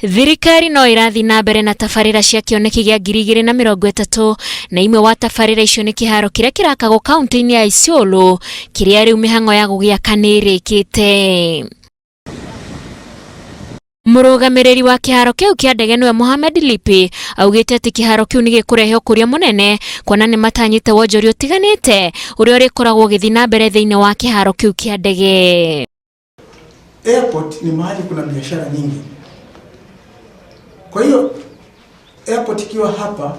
Thirikari no ĩrathiĩ na mbere na tabarĩra cia kĩoneki gĩa 2030 na imwe wa tabarĩra icio nĩ kĩharo kĩrĩa kĩrakagwo kaunti-inĩ ya Isiolo kĩrĩa rĩu mĩhang'o ya gũgĩaka nĩ ĩrĩkĩte. Mũrũgamĩrĩri wa kĩharo kĩu kĩa ndege nĩwe Mohamed Lipi augĩte atĩ kĩharo kĩu nĩ gĩkũrehe ũkũria mũnene kuona nĩ matanyĩte wonjoria ũtiganĩte ũrĩa ũrĩkoragwo ũgĩthiĩ na mbere thĩinĩ wa kĩharo kĩu kĩa ndege. Airport ni mahali kuna biashara nyingi. Kwa hiyo airport ikiwa hapa,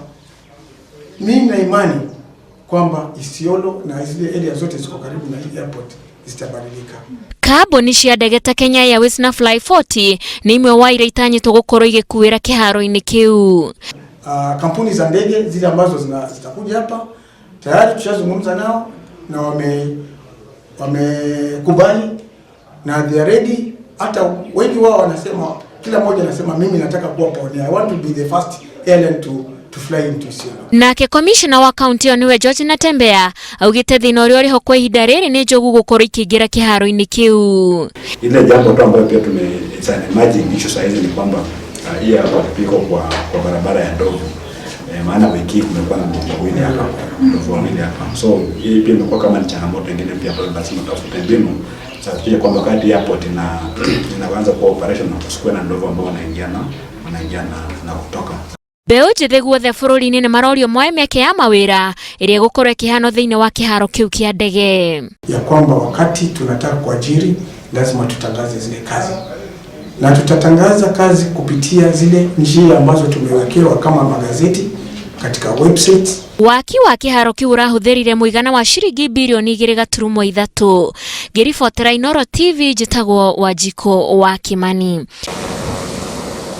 mimi na imani kwamba Isiolo na zile area zote ziko karibu na hii airport zitabadilika. Kambuni cia ndege ta Kenya Airways na Fly40 nĩ imwe wa iria itanyĩtwo gũkorwo igĩkuĩra kĩharo-inĩ kĩu. Kampuni za ndege zile ambazo zitakuja hapa tayari tushazungumza nao na wamekubali na they are ready. Hata wengi wao wanasema, kila mmoja anasema, "Mimi nataka kuwa pioneer. I want to be the first airline to fly into Isiolo." Nake komishona wa kaunti ĩyo nĩwe George Natembeya augĩte thĩna ũrĩa ũrĩho kwa ihinda rĩrĩ nĩ njogu gũkorwo ikĩingĩra kĩharo-inĩ kĩu. Ile jambo tu ambayo pia tume it's an emerging issue saa hizi ni kwamba hii hapa iko kwa barabara ya ndovu. Maana wiki hii kumekuwa na ndovu wawili hapa, ndovu wawili hapa. So hii pia imekuwa kama ni changamoto ingine pia ambayo lazima tutafute mbinu za kuhakikisha kwamba wakati airport inaanza kuwa operational kusikuwe na ndovu ambao wanaingia na kutoka. Mbeũ njĩthĩ guothe bũrũri-inĩ nĩ marorio moe mĩeke ya mawĩra ĩrĩa ĩgũkorwo ĩkĩheanwo thĩinĩ wa kĩharo kĩu kĩa ndege. Ya kwamba wakati tunataka kuajiri lazima tutangaze zile kazi na tutatangaza kazi kupitia zile njia ambazo tumewekewa kama magazeti, katika website. Waki wa kĩharo kĩu ũrahũthĩrire mũigana wa ciringi birioni 2.3. Ngĩribotera Inooro TV, njĩtagwo Wanjikũ wa Kimani.